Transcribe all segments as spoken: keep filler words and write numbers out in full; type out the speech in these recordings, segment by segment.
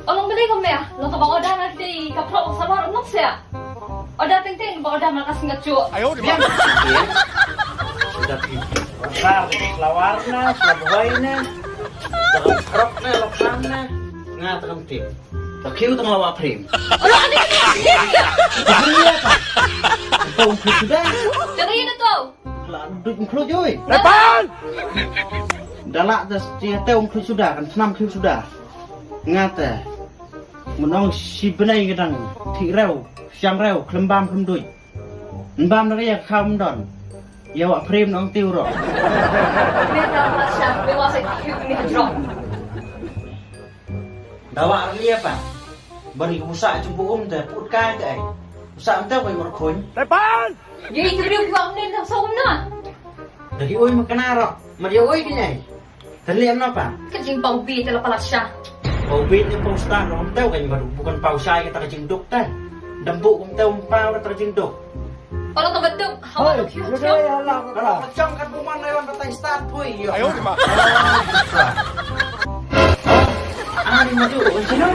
O long balei kumne? Long kaba order na kti ka phrok salwar long sia. Order teng teng ba order ma ka singat chu. Ayo di ba. Order salwar na, salwar na. Takam phrok na, lakam na. Nga takam tip. Ta khiu tang la wah prim. Tong khiu suda. Jangan ini tu. La duk khiu joi. Lepas. Dalak das tia tong khiu suda kan senam khiu suda. Ngata. Menong si benai gedang. Ti rau, siam rau, kelembam kelemduj. Embam na ka ïa ka kham don. Ïa wah prim nong tiu ro. Meta masya, mewah saya khiu ni hajrong. Dawa arlia pa. Bari ka musa jumpu um te put kai te ai. Musa am te wai markhuin. Tepan. Ye itu dia buang ni tak sawm na. Dari oi makana ro. Mar ya oi kini ai. Tali am napa? Ka jingpau bit la palat sha. Pau bit ni pau star ro am te wai mar bukan pau shai kata ka jingduk te. Dambu um te um pau kata ka jingduk. Kalau ka betuk, hawa Hoi, duk hiu duk hiu. Dai, hala ka. Kalau pecang kat buman lewat batai start pui yo. Ayo di ma. Ani madu, sino?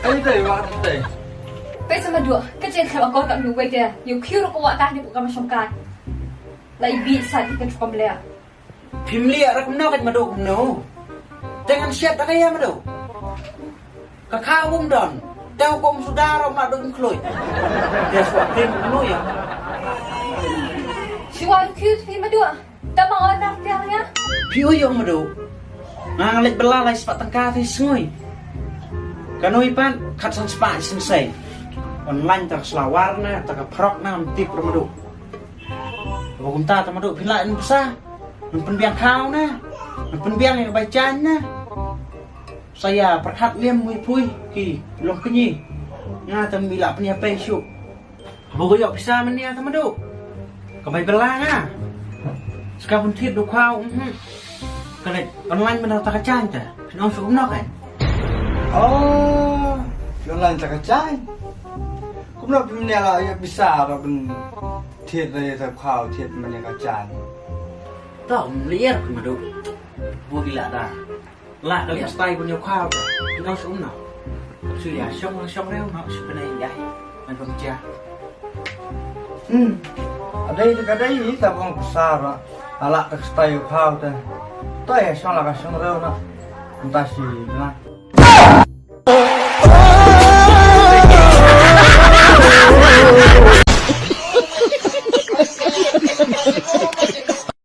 Ai dai, wa dai. Pesa madu, ka jeng khala ko ka madu wei de. Yu khiu ro ko wa ta ni ko ka ma shong kai. Lai bi sa ki ka chukom le. Phim liah ra kumno ka madu kumno. Te ngan siat da ka ïa madu. Ka kha um don. Te hukum suda ro ma dum khloi. Te suwa phim kumno ïa. Siwa khiu phi madu. Ta ma on dak tiang ïa. Phi u ïong madu. Nga lek bela lai spa tangka te sngui. Kanoi pan khat san spa sensei. Online ta ka selawar na, ta ka phrok na, am tip ra madu. Ba kumta ta madu phi la in psa. Nang pynbiang khaw na. Nang pynbiang ïa ka bai chan na. Sa ïa pyrkhat liam mui pui ki long kñi. Nga tam ila pynïa pei shu. Ba ko ïoh pisa mania ta madu. Ka bai bela nga. Ska pun thied du khaw. Mhm. Ka lek online mana ta ka chan ta. Phi nong shu kumno ka. Oh, phi online ta ka chan. Kumno phi mania la ïoh pisa ra pun thied ra ïa ta khaw thied mania ka chan. Ta um liar ka madu. Bu ila da. La ka liah stai bun ïa khaw. Nong shu um na. Shu ïa shong la shong reu na shu pynai ïa. Man bang cia. Hmm. Adai de kadai ta bang besar. Ala ka stai ïa khaw ta. Ta ïa shong la ka shong reu na. Entah si na.